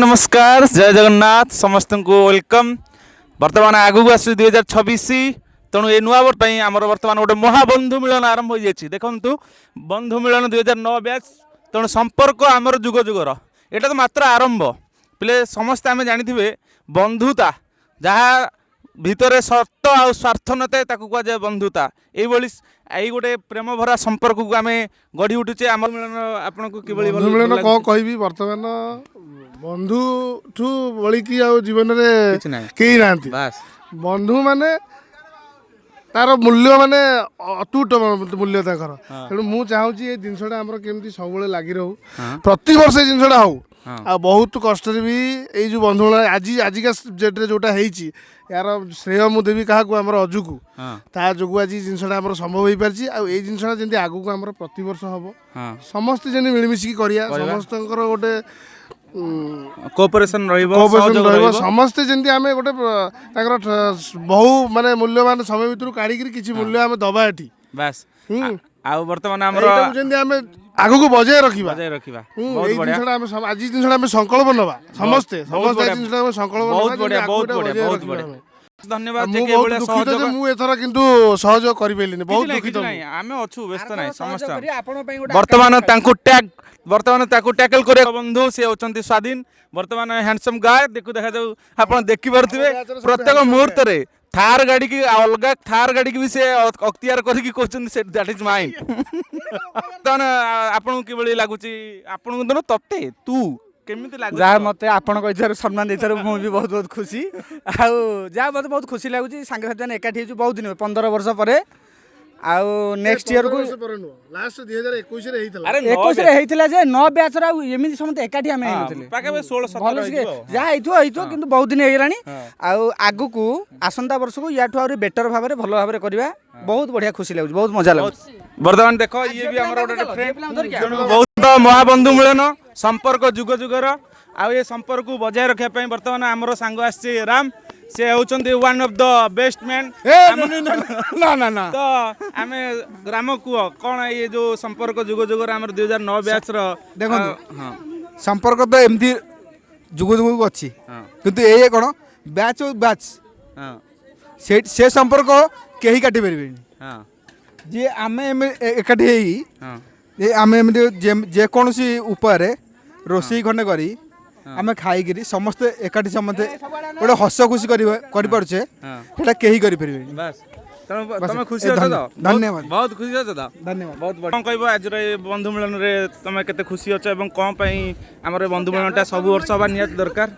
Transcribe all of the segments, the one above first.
ନମସ୍କାର, ଜୟ ଜଗନ୍ନାଥ, ସମସ୍ତଙ୍କୁ welcome. ବର୍ତ୍ତମାନ ଆଗକୁ ଆସୁଛି 2026। ତେଣୁ ଏ ନୂଆ ବର୍ଷ ପାଇଁ ଆମର ବର୍ତ୍ତମାନ ଗୋଟେ ମହାବନ୍ଧୁ ମିଳନ ଆରମ୍ଭ ହୋଇଯାଇଛି। ଦେଖନ୍ତୁ, ବନ୍ଧୁ ମିଳନ 2009 ବ୍ୟାଚ୍। ତେଣୁ ସମ୍ପର୍କ ଆମର ଯୁଗ ଯୁଗର, ଏଇଟା ତ ମାତ୍ର ଆରମ୍ଭ। ପିଲେ, ସମସ୍ତେ ଆମେ ଜାଣିଥିବେ, ବନ୍ଧୁତା ଯାହା ଭିତରେ ସର୍ତ୍ତ ଆଉ ସ୍ୱାର୍ଥ ନଥାଏ, ତାକୁ କୁହାଯାଏ ବନ୍ଧୁତା। ଏଇଭଳି ଏଇ ଗୋଟେ ପ୍ରେମ ଭରା ସମ୍ପର୍କକୁ ଆମେ ଗଢ଼ି ଉଠୁଛେ। ଆମ ମିଳନ ଆପଣଙ୍କୁ କିଭଳି ଭଲ ବନ୍ଧୁ ମିଳନ କଣ ଲାଗୁଛି? କହିବି, ବର୍ତ୍ତମାନ ବନ୍ଧୁଠୁ ବଳିକି ଆଉ ଜୀବନରେ କିଛି ନାହିଁ। କେହି ନାହାନ୍ତି। ବନ୍ଧୁ ମାନେ ତାର ମୂଲ୍ୟ ମାନେ ଅତୁଟ ମୂଲ୍ୟ ତାଙ୍କର। ତେଣୁ ମୁଁ ଚାହୁଁଛି ଏଇ ଜିନିଷଟା ଆମର କେମିତି ସବୁବେଳେ ଲାଗି ରହୁ, ପ୍ରତିବର୍ଷ ଏଇ ଜିନିଷଟା ହଉ। ଆଉ ବହୁତ କଷ୍ଟରେ ବି ଏଇ ଯେଉଁ ବନ୍ଧୁ ମିଳନ ଆଜି ଆଜିକା ଡେଟ୍ରେ ଯେଉଁଟା ହେଇଛି, ଏହାର ଶ୍ରେୟ ମୁଁ ଦେବି କାହାକୁ? ଆମର ଅଜୁକୁ। ତା ଯୋଗୁଁ ଆଜି ଜିନିଷଟା ଆମର ସମ୍ଭବ ହେଇପାରିଛି। ଆଉ ଏଇ ଜିନିଷଟା ଯେମିତି ଆଗକୁ ଆମର ପ୍ରତିବର୍ଷ ହବ, ସମସ୍ତେ ଯେମିତି ମିଳିମିଶିକି କରିବା, ସମସ୍ତଙ୍କର ଗୋଟେ କୋଅପରେସନ ରହିବ, କୋଅପରେସନ ସହଯୋଗ ରହିବ। ରହିବ। ସମସ୍ତେ ଯେମିତି ଆମେ ଗୋଟେ ତାଙ୍କର ବହୁ ମାନେ ମୂଲ୍ୟବାନ ସମୟ ଭିତରୁ କାଢିକିରି କିଛି ମୂଲ୍ୟ ଆମେ ଦବା ଏଠି। ଆଉ ବର୍ତ୍ତମାନ ଆମର ଏଇଟାକୁ ଯେମିତି ଆମେ ଆଗକୁ ବଜାୟ ରଖିବା। ବଜାୟ ରଖିବା। ହୁଁ। ବହୁତ ଏଇ ବଢିଆ। ଜିନିଷଟା ଆମେ ଆଜି ଜିନିଷଟା ଆମେ ସଂକଳ୍ପ ନବା ସମସ୍ତେ। ବହୁତ ସମସ୍ତେ ବଢିଆ। ଆଜି ଜିନିଷଟା ଆମେ ସଂକଳ୍ପ ବହୁତ ନବା, ବଢିଆ, ଯେମିତି ଆଗକୁ ବହୁତ ଏଇଟା ବଢିଆ, ବଜାୟ ବହୁତ ରଖିବା ବଢିଆ। ଆମେ। ଧନ୍ୟବାଦ। ଆଉ ଯେ ମୁଁ କି ବହୁତ ଏଭଳିଆ ଦୁଃଖିତ ଯେ ସହଯୋଗ ମୁଁ ଏଥର କିନ୍ତୁ ସହଯୋଗ କରିପାରିଲିନି। ବହୁତ କିଛି ନାହିଁ, ଦୁଃଖିତ କିଛି ମୁଁ। ନାହିଁ, ଆମେ ଅଛୁ, ବ୍ୟସ୍ତ ନାହିଁ ସମସ୍ତେ। ଆପଣଙ୍କ ପାଇଁ ଗୋଟେ ବର୍ତ୍ତମାନ ତାଙ୍କୁ ଟ୍ୟାଗ ବର୍ତ୍ତମାନ ତାକୁ ଟ୍ୟାକଲ କରିବା ବନ୍ଧୁ, ସେ ହେଉଛନ୍ତି ସ୍ୱାଧୀନ। ବର୍ତ୍ତମାନ ହ୍ୟାଣ୍ଡସମ୍ ଗାଏ ଦେଖୁ, ଦେଖାଯାଉ, ଆପଣ ଦେଖିପାରୁଥିବେ। ଆମ ବ୍ୟାଚର ସବୁଠୁ ପ୍ରତ୍ୟେକ handsome। ମୁହୂର୍ତ୍ତରେ ଥାର ଗାଡ଼ିକି, ଅଲଗା ଥାର ଗାଡ଼ିକି ବି ସେ ଅକ୍ତିଆର କରିକି କହୁଛନ୍ତି ସେ "That is mine." ବର୍ତ୍ତମାନ ଆପଣଙ୍କୁ କିଭଳି ଲାଗୁଛି? ଆପଣଙ୍କୁ ତ ନୁହଁ, ତତେ, ତୁ କେମିତି ଲାଗୁଛି? ଯାହା ମୋତେ ଆପଣ କହିଥିବାରୁ, ସମ୍ମାନ ଦେଇଥିବାରୁ ମୁଁ ବି ବହୁତ ବହୁତ ଖୁସି। ଆଉ ଯାହା ମୋତେ ବହୁତ ଖୁସି ଲାଗୁଛି, ସାଙ୍ଗସାଥି ମାନେ ଏକାଠି ହେଇଛୁ ବହୁତ ଦିନ, 15 ବର୍ଷ ପରେ। ଆଉ ନେକ୍ସଟ ଇୟରକୁ 15 ବର୍ଷ ପରେ ନୁହଁ, ଲାଷ୍ଟ 2021ରେ ହେଇଥିଲା। ଆରେ, ନଅ 21ରେ ହେଇଥିଲା ଯେ ନଅ ବ୍ୟାଚର ଆଉ ଏମିତି ସମସ୍ତେ ଏକାଠି ଆମେ ହେଇନଥିଲେ। ପାଖାପାଖି 16 ଭଲ 17 ସେ ହେଇଯିବ ଆଉ। ଯାହା ହେଇଥିବ ହେଇଥିବ, କିନ୍ତୁ ବହୁତ ଦିନ ହେଇଗଲାଣି। ଆଉ ଆଗକୁ ଆସନ୍ତା ବର୍ଷକୁ ୟାଠୁ ଆହୁରି ବେଟର ଭାବରେ, ଭଲ ଭାବରେ କରିବା। ବହୁତ ବଢ଼ିଆ ଖୁସି ଲାଗୁଛି, ବହୁତ ମଜା ଲାଗୁଛି। ବର୍ତ୍ତମାନ ଦେଖ, ଇଏ ବି ଆମର ଗୋଟେ ଫ୍ରେଣ୍ଡ। ବହୁତ ମହାବନ୍ଧୁ ମିଳନ, ସମ୍ପର୍କ ଯୁଗ ଯୁଗର। ଆଉ ଏ ସମ୍ପର୍କକୁ ବଜାୟ ରଖିବା ପାଇଁ ବର୍ତ୍ତମାନ ଆମର ସାଙ୍ଗ ଆସିଛି ରାମ। ସେ ହେଉଛନ୍ତି one of the best man. ନା ନା ନା। ତ ଆମେ ରାମ, କୁହ କ'ଣ ଇଏ ଯୋଉ ସମ୍ପର୍କ ଯୁଗ ଯୁଗର ଆମର 2009 ବ୍ୟାଚର? ଦେଖନ୍ତୁ, ସମ୍ପର୍କ ତ ଏମିତି ଯୁଗ ଯୁଗକୁ ଅଛି, କିନ୍ତୁ ଏଇଆ କ'ଣ ବ୍ୟାଚ୍ ଓ ବ୍ୟାଚ୍ ସେ ସମ୍ପର୍କ କେହି କାଟି ପାରିବେନି। ଯିଏ ଆମେ ଏକାଠି ହେଇ ଏ ଆମେ ଏମିତି ଯେକୌଣସି ଉପାୟରେ ରୋଷେଇ ଖଣ୍ଡେ କରି ଆମେ ଖାଇକିରି ସମସ୍ତେ ଏକାଠି, ସମସ୍ତେ ଗୋଟେ ହସ ଖୁସି କରିବା କରିପାରୁଛେ, ସେଇଟା କେହି କରିପାରିବେନି। ବାସ୍, ତମେ ବାସ୍, ତମେ ଖୁସି ଏ ଅଛ ତ? ଧନ୍ୟବାଦ। ବହୁତ ଖୁସି ଅଛ ତ? ଧନ୍ୟବାଦ। ବହୁତ ବଢ଼ିଆ। କ'ଣ କହିବ, ଆଜିର ଏ ବନ୍ଧୁ ମିଳନରେ ତମେ କେତେ ଖୁସି ଅଛ ଏବଂ କ'ଣ ପାଇଁ ଆମର ଏ ବନ୍ଧୁ ମିଳନଟା ସବୁ ବର୍ଷ ହେବା ନିହାତି ଦରକାର?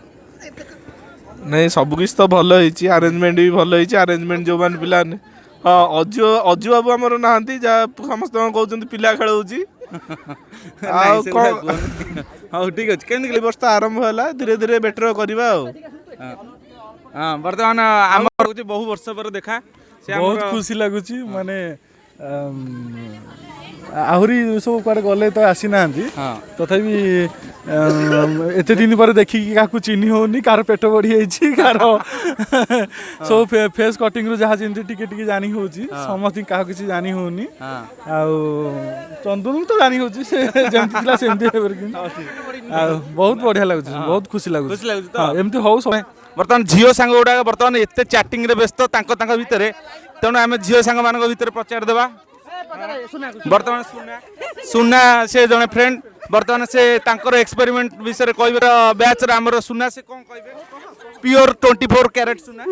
ନାଇଁ, ସବୁ କିଛି ତ ଭଲ ହେଇଛି, ଆରେଞ୍ଜମେଣ୍ଟ ବି ଭଲ ହେଇଛି। ଆରେଞ୍ଜମେଣ୍ଟ ଯେଉଁମାନେ ପିଲାମାନେ, ହଁ, ଅଜୁ ଅଜୁ ବାବୁ ଆମର ନାହାନ୍ତି, ଯାହା ସମସ୍ତଙ୍କ କହୁଛନ୍ତି ପିଲା ଖେଳଉଛି। ନାଇଁ, ଆଉ ସେଗୁଡ଼ା କ'ଣ କୁହନି। ହଉ, ଠିକ ଅଛି। କେମିତି ଏ ବର୍ଷ ତ ଆରମ୍ଭ ହେଲା, ଧୀରେ ଧୀରେ ବେଟର କରିବା ଆଉ। ହଁ, ବର୍ତ୍ତମାନ ଆମର ହଉଛି ବହୁ ବର୍ଷ ପରେ ଦେଖା ସେ ବହୁତ ଆମର ଖୁସି ଲାଗୁଛି। ମାନେ ଆହୁରି ସବୁ କୁଆଡ଼େ ଗଲେ ତ ଆସିନାହାନ୍ତି। ତଥାପି ଏତେ ଦିନ ପରେ ଦେଖିକି କାହାକୁ ଚିହ୍ନି ହଉନି। କାହାର ପେଟ ବଢ଼ିଯାଇଛି, କାହାର ସବୁ ଫେସ୍ କଟିଂରୁ ଯାହା ଯେମିତି ଟିକେ ଟିକେ ଜାଣି ହଉଛି। ସମସ୍ତଙ୍କୁ କାହାକୁ କିଛି ଜାଣି ହଉନି। ଆଉ ଚନ୍ଦନକୁ ତ ଜାଣି ହଉଛି, ସେ ଯେମିତି ଥିଲା ସେମିତି ହେଇପାରିକି। ଆଉ ବହୁତ ବଢ଼ିଆ ଲାଗୁଛି, ବହୁତ ଖୁସି ଲାଗୁଛି। ଖୁସି ଲାଗୁଛି ତ? ହଁ, ଏମିତି ହଉ ସବୁ। ବର୍ତ୍ତମାନ ଝିଅ ସାଙ୍ଗ ଗୁଡ଼ାକ ବର୍ତ୍ତମାନ ଏତେ ଚାଟିଂରେ ବ୍ୟସ୍ତ ତାଙ୍କ ତାଙ୍କ ଭିତରେ, ତେଣୁ ଆମେ ଝିଅ ସାଙ୍ଗମାନଙ୍କ ଭିତରେ ପଚାରିଦେବା। ବର୍ତ୍ତମାନ ସୁନା, ସୁନା ସେ ଜଣେ ଫ୍ରେଣ୍ଡ। ବର୍ତ୍ତମାନ ସେ ତାଙ୍କର ଏକ୍ସପେରିମେଣ୍ଟ ବିଷୟରେ କହିବେ। ବ୍ୟାଚର ଆମର ସୁନା, ସେ କ'ଣ କହିବେ? ପିଓର 24 କ୍ୟାରେଟ୍ ସୁନା।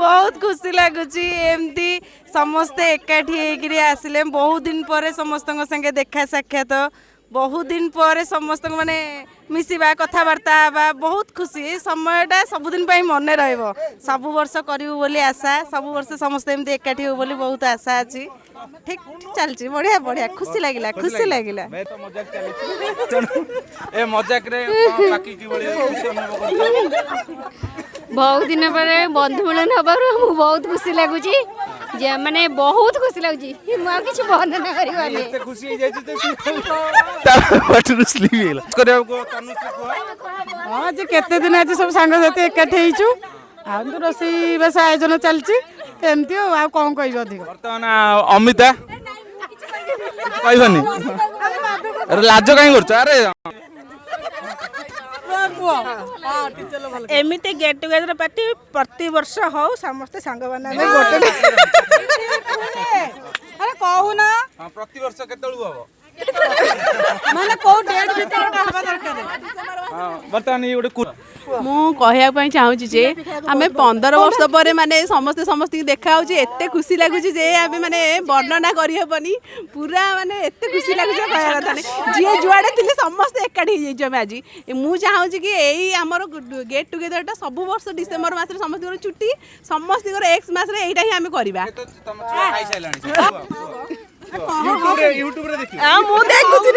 ବହୁତ ଖୁସି ଲାଗୁଛି, ଏମିତି ସମସ୍ତେ ଏକାଠି ହେଇକିରି ଆସିଲେ। ବହୁତ ଦିନ ପରେ ସମସ୍ତଙ୍କ ସାଙ୍ଗେ ଦେଖା ସାକ୍ଷାତ, ବହୁତ ଦିନ ପରେ ସମସ୍ତଙ୍କ ମାନେ ମିଶିବା, କଥାବାର୍ତ୍ତା ହେବା, ବହୁତ ଖୁସି। ଏ ସମୟଟା ସବୁଦିନ ପାଇଁ ମନେ ରହିବ। ସବୁ ବର୍ଷ କରିବୁ ବୋଲି ଆଶା, ସବୁ ବର୍ଷ ସମସ୍ତେ ଏମିତି ଏକାଠି ହେବୁ ବୋଲି ବହୁତ ଆଶା ଅଛି। ଠିକ ଠିକ ଚାଲିଛି, ବଢ଼ିଆ ବଢ଼ିଆ, ଖୁସି ଲାଗିଲା, ଖୁସି ଲାଗିଲା। ଏ ତ ମଜାକ ଚାଲିଛି, ତେଣୁ ଏ ମଜାକରେ କ'ଣ ବାକି କିଭଳି ଖୁସି ଅନୁଭବ କରୁଛ? ବହୁତ ଦିନ ପରେ ବନ୍ଧୁ ମିଳନ ହେବାରୁ ମୁଁ ବହୁତ ଖୁସି ଲାଗୁଛି ଯେ ମାନେ ବହୁତ ଖୁସି ଲାଗୁଛି, ମୁଁ ଆଉ କିଛି ବର୍ଣ୍ଣନା କରିପାରୁନି। ଏତେ ଖୁସି ହେଇଯାଇଛି ଯେ ତା ପାଟିରୁ ସ୍ଲିପ୍ ହେଇଗଲା। କରିବାକୁ କୁହ, ତନୁଶ୍ରୀ କୁହ। ହଁ, ଆଜି କେତେ ଦିନ ଆଜି ସବୁ ସାଙ୍ଗସାଥି ଏକାଠି ହେଇଛୁ। ଆଉ ଏମିତି ରୋଷେଇ ବାସ ଆୟୋଜନ ଚାଲିଛି ଏମିତି। ଆଉ ଆଉ କ'ଣ କହିବି ଅଧିକ? ବର୍ତ୍ତମାନ ଅମିତା କିଛି କହିବନି? ଆରେ, ଲାଜ କାହିଁ କରୁଛ? ଆରେ। ଏମିତି ଗେଟ୍ ଟୁଗେଦର ପାର୍ଟି ପ୍ରତିବର୍ଷ ହଉ, ସମସ୍ତେ ସାଙ୍ଗମାନେ ଆମେ ଗୋଟେ। ଆରେ କହୁନ। ହଁ, ପ୍ରତିବର୍ଷ କେତେବେଳକୁ ହବ? ମାନେ କୋଉ ଡେଟ୍ ଭିତରେ ହବା ଦରକାର? ହଁ, ବର୍ତ୍ତମାନ ଇଏ ଗୋଟେ ମୁଁ କହିବା ପାଇଁ ଚାହୁଁଛି ଯେ ଆମେ 15 ବର୍ଷ ପରେ ମାନେ ସମସ୍ତେ ସମସ୍ତଙ୍କୁ ଦେଖା ହେଉଛି, ଏତେ ଖୁସି ଲାଗୁଛି ଯେ ଆମେ ମାନେ ବର୍ଣ୍ଣନା କରିହେବନି। ପୁରା ମାନେ ଏତେ ଖୁସି ଲାଗୁଛି ଯେ କହିବା କଥା ନାହିଁ। ଯିଏ ଯୁଆଡ଼େ ଥିଲେ ସମସ୍ତେ ଏକାଠି ହେଇଯାଇଛୁ ଆମେ ଆଜି। ମୁଁ ଚାହୁଁଛି କି ଏଇ ଆମର ଗେଟ୍ ଟୁଗେଦରଟା ସବୁ ବର୍ଷ ଡିସେମ୍ବର ମାସରେ ସମସ୍ତଙ୍କର ଛୁଟି, ସମସ୍ତଙ୍କର ଏକ୍ସ ମାସରେ ଏଇଟା ହିଁ ଆମେ କରିବା। ତମ ଛୁଆ ଖାଇସାରିଲାଣି। ୟୁଟ୍ୟୁବରେ ଦେଖିବ। ମୁଁ ଦେଖୁଛି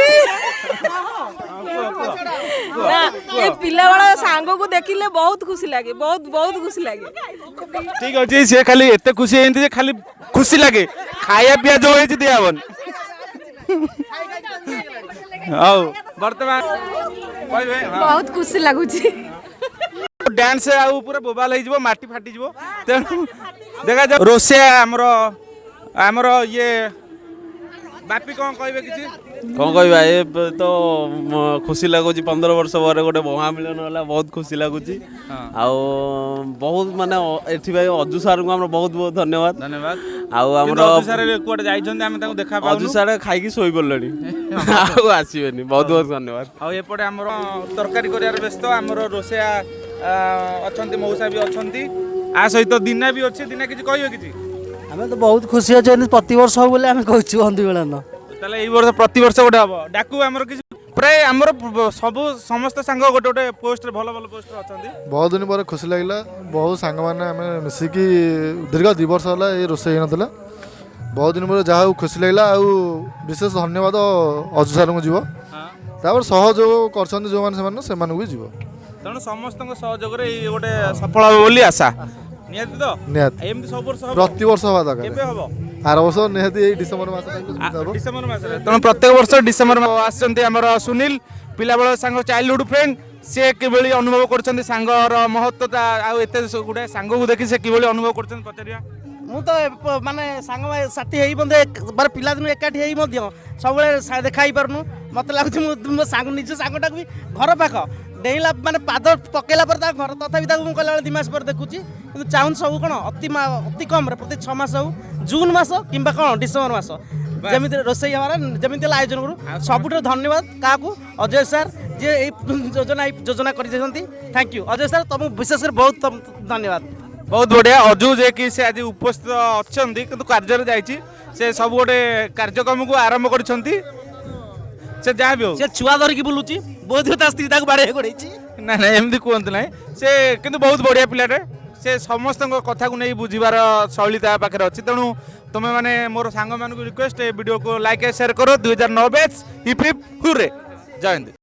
ନା, ଏ ପିଲାବେଳ ସାଙ୍ଗକୁ ଦେଖିଲେ ବହୁତ ଖୁସି ଲାଗେ, ବହୁତ ବହୁତ ଖୁସି ଲାଗେ। ଠିକ ଅଛି, ସେ ଖାଲି ଏତେ ଖୁସି ହେଇଛନ୍ତି ଯେ ଖାଲି ଖୁସି ଲାଗେ, ଖାଇବା ପିଇବା ଯୋଉ ହେଇଛି ଦିଆହବନି। ହଉ, ବର୍ତ୍ତମାନ କହିବେ, ହଁ। ବହୁତ ଖୁସି ଲାଗୁଛି। ଡ୍ୟାନ୍ସ ଆଉ ପୁରା ବୋବାଲ ହେଇଯିବ, ମାଟି ଫାଟିଯିବ। ତେଣୁ ଦେଖାଯାଉ ରୋଷେଇଆ ଆମର ଇଏ ବାପି କ'ଣ କହିବେ କିଛି? କ'ଣ କହିବା, ଏବେ ତ ଖୁସି ଲାଗୁଛି। 15 ବର୍ଷ ପରେ ଗୋଟେ ମହାମିଳନ ହେଲା, ବହୁତ ଖୁସି ଲାଗୁଛି। ଆଉ ବହୁତ ମାନେ ଏଥିପାଇଁ ଅଜୁ ସାର୍ଙ୍କୁ ଆମର ବହୁତ ବହୁତ ଧନ୍ୟବାଦ। ଧନ୍ୟବାଦ। ଆଉ ଆମର ଅଜୁ ସାର୍ କୁଆଡ଼େ ଯାଇଛନ୍ତି, ଆମେ ତାଙ୍କୁ ଦେଖା ଅଜୁ ପାଉନୁ। ସାର୍ ଖାଇକି ଶୋଇପଡ଼ିଲେଣି, ଆଉ ଆସିବେନି। ବହୁତ ବହୁତ ଧନ୍ୟବାଦ। ଆଉ ଏପଟେ ଆମର ତରକାରୀ କରିବାରେ ବ୍ୟସ୍ତ ଆମର ରୋଷେଇଆ ଅଛନ୍ତି, ମଉସା ବି ଅଛନ୍ତି, ଆ ସହିତ ଦିନା ବି ଅଛି। ଦିନା, କିଛି କହିବେ କିଛି? ଆମେ ତ ବହୁତ ଖୁସି ଅଛୁ, ଏମିତି ପ୍ରତିବର୍ଷ ହଉ ବୋଲି ଆମେ କହୁଛୁ ବନ୍ଧୁ ମିଳନ। ତାହେଲେ ଏଇ ବର୍ଷ ପ୍ରତିବର୍ଷ ଗୋଟେ ହବ, ଡାକୁ ଆମର କିଛି। ପ୍ରାୟ ଆମର ସବୁ ସମସ୍ତ ସାଙ୍ଗ ଗୋଟେ ଗୋଟେ ପୋଷ୍ଟରେ, ଭଲ ଭଲ ପୋଷ୍ଟରେ ଅଛନ୍ତି। ବହୁତ ଦିନ ପରେ ଖୁସି ଲାଗିଲା। ବହୁତ ସାଙ୍ଗମାନେ ଆମେ ମିଶିକି ଦୀର୍ଘ 2 ବର୍ଷ ହେଲା ଏ ରୋଷେଇ ହେଇନଥିଲା। ବହୁତ ଦିନ ପରେ ଯାହା ହଉ ଖୁସି ଲାଗିଲା। ଆଉ ବିଶେଷ ଧନ୍ୟବାଦ ଅଜୁ ସାର୍ଙ୍କୁ ଯିବ, ତାପରେ ସହଯୋଗ କରିଛନ୍ତି ଯେଉଁମାନେ, ସେମାନଙ୍କୁ ବି ଯିବ। ତେଣୁ ସମସ୍ତଙ୍କ ସହଯୋଗରେ ଏଇ ଗୋଟେ ସଫଳ ହବ ବୋଲି ଆଶା, ନିହାତି ତ? ନିହାତି। ଏମିତି ସବୁ ବର୍ଷ ହବ? ପ୍ରତିବର୍ଷ ହେବା ଦରକାର। କେବେ ହବ? ଆର ବର୍ଷ ନିହାତି ଏଇ ଡିସେମ୍ବର ମାସ ହବ। ଡିସେମ୍ବର ମାସରେ। ତେଣୁ ପ୍ରତ୍ୟେକ ବର୍ଷ ଡିସେମ୍ବର ଆସିଛନ୍ତି ଆମର ସୁନୀଲ, ପିଲାବେଳ ସାଙ୍ଗ, ଚାଇଲ୍ଡହୁଡ୍ ଫ୍ରେଣ୍ଡ। ସେ କିଭଳି ଅନୁଭବ କରୁଛନ୍ତି ସାଙ୍ଗର ମହତ୍ୱତା, ଆଉ ଏତେ ଗୁଡ଼ାଏ ସାଙ୍ଗକୁ ଦେଖି ସେ କିଭଳି ଅନୁଭବ କରୁଛନ୍ତି ପଚାରିବା। ମୁଁ ତ ମାନେ ସାଙ୍ଗ ସାଥି ହେଇ ମଧ୍ୟ ମାନେ ପିଲାଦିନୁ ଏକାଠି ହେଇ ମଧ୍ୟ ସବୁବେଳେ ଦେଖା ହେଇପାରୁନୁ। ମୋତେ ଲାଗୁଛି ମୁଁ ମୋ ସାଙ୍ଗ, ନିଜ ସାଙ୍ଗଟାକୁ ବି ଘର ପାଖ ଡେଇଁଲା ମାନେ ପାଦ ପକେଇଲା ପରେ ତା ଘର, ତଥାପି ତାକୁ ମୁଁ କହିଲା ବେଳେ 2 ମାସ ପରେ ଦେଖୁଛି। କିନ୍ତୁ ଚାହୁଁଛି ସବୁ କ'ଣ ଅତି କମ୍ରେ ପ୍ରତି 6 ମାସ ହଉ, ଜୁନ୍ ମାସ କିମ୍ବା କ'ଣ ଡିସେମ୍ବର ମାସ ଯେମିତି ରୋଷେଇ ହେବାର ଯେମିତି ହେଲେ ଆୟୋଜନ କରୁ। ସବୁଠାରୁ ଧନ୍ୟବାଦ କାହାକୁ? ଅଜୟ ସାର୍, ଯିଏ ଏଇ ଯୋଜନା କରିଛନ୍ତି। Thank you Ajay sir, ତମକୁ ବିଶେଷ କରି ବହୁତ ଧନ୍ୟବାଦ। ବହୁତ ବଢ଼ିଆ। ଅଜୁ ଯେ କି ସେ ଆଜି ଉପସ୍ଥିତ ଅଛନ୍ତି କିନ୍ତୁ କାର୍ଯ୍ୟରେ ଯାଇଛି, ସେ ସବୁ ଗୋଟେ କାର୍ଯ୍ୟକ୍ରମକୁ ଆରମ୍ଭ କରିଛନ୍ତି। ସେ ଯାହା ବି ହଉ ସେ ଛୁଆ ଧରିକି ବୁଲୁଛି, ବହୁତ ତା ସ୍ତ୍ରୀ ତାକୁ ବାଡ଼େଇ ଗୋଡ଼େଇଛି। ନାଇଁ ନାଇଁ, ଏମିତି କୁହନ୍ତୁ ନାହିଁ। ସେ କିନ୍ତୁ ବହୁତ ବଢ଼ିଆ ପିଲାଟେ। ସେ ସମସ୍ତଙ୍କ କଥାକୁ ନେଇ ବୁଝିବାର ଶୈଳୀ ତା ପାଖରେ ଅଛି। ତେଣୁ ତୁମେମାନେ ମୋର ସାଙ୍ଗମାନଙ୍କୁ ରିକ୍ୱେଷ୍ଟ, ଏ ଭିଡ଼ିଓକୁ ଲାଇକ୍ ସେୟାର କର। 2009 ବ୍ୟାଚ୍, ହିପ୍ ହିପ୍ ହୁରେ, ଜୟ ହିନ୍ଦ।